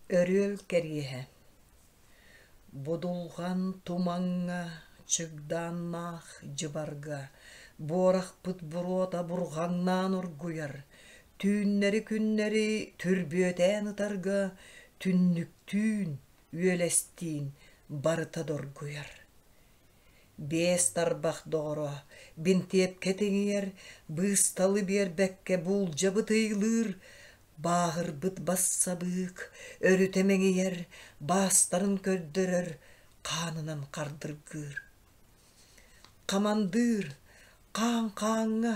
Өрүөл кэриэһэ Будулҕан тумаҥҥа, чыгдааннаах дьыбарга буорахпыт буруота бурҕаҥнаан оргуйар, түүннэри-күннэри түрбүөтээн ытарга түннүктүүн, үөлэстиин барыта доргуйар. Биэс тарбах доҕоро, бинтиэпкэ тиҥийэр, быысталы биэрбэккэ буулдьабыт ыйылыыр, бааһырбыт бассабыык өрүтэ мэҥийэр, баастарын көрдөрөр, хаанынан хардыргыыр. Хамандыыр, хаан-хааҥҥа,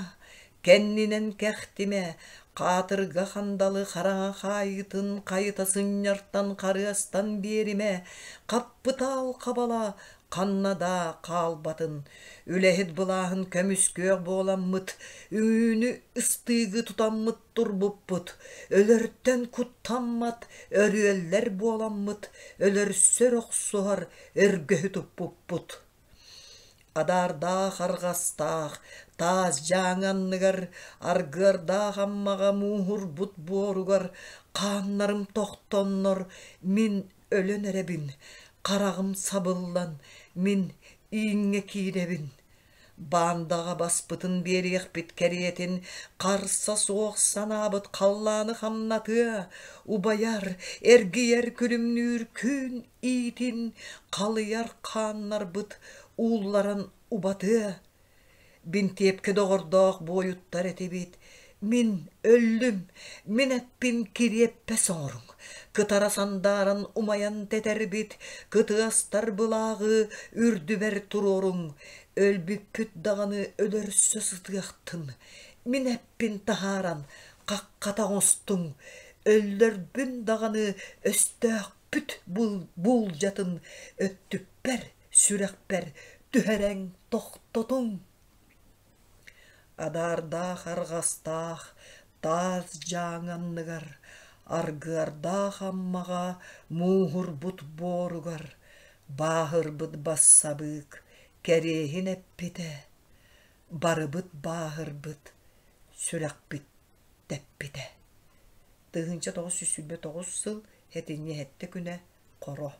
кэннинэн кэхтимэ, хаатырга хандалы хараҥа хаайыытын хайыта сынньартан харыастан биэримэ, хаппытаал хабала ханна да хаалбатын, үлэһит былааһын көмүскүөх буоламмыт, үҥүүнү ыстыыгы тутаммыт турбуппут, өлөртөн куттаммат өрүөллэр буоламмыт, өлөрсөр охсуһар өргөһү туппуппут. Адаардаах арҕастаах, таас дьааҥы анныгар, аргыардаах Аммаҕа мууһурбут буоругар хааннарым тохтоннор, мин өлөн эрэбин, хараҕым сабыллан, мин ииҥҥэ киирэбин. Баандаҕа баспытын биэриэхпит кэриэтин харса суох санаабыт халлааны хамнатыа, убайар, эргийэр күлүмнүүр күн иитин халыйар хааннарбыт уулларан убатыа. Бинтиэпкэ доҕордоох буойуттар этибит, мин өллүм, мин эппин кириэппэс оҥоруҥ, кытара сандааран умайан тэтэрбит, кытыастар былааҕы үрдүбэр туруоруҥ, өлбүппүт даҕаны өлөрсө сытыахтын, мин эппин таһааран хаххата оҥостуҥ, өллөрбүн даҕаны өстөөхпүт буулдьатын өттүкпэр, сүрэхпэр түһэрэҥ тохтотуҥ. Адаардаах арҕастаах таас дьааҥы анныгар, аргыардаах Аммаҕа мууһурбут буоругар бааһырбыт бассабыык кэриэһин эппитэ, барыбыт бааһырбыт сүрэхпит тэппитэ. 1929 сыл сэтинньи сэттэ күнэ Хоро.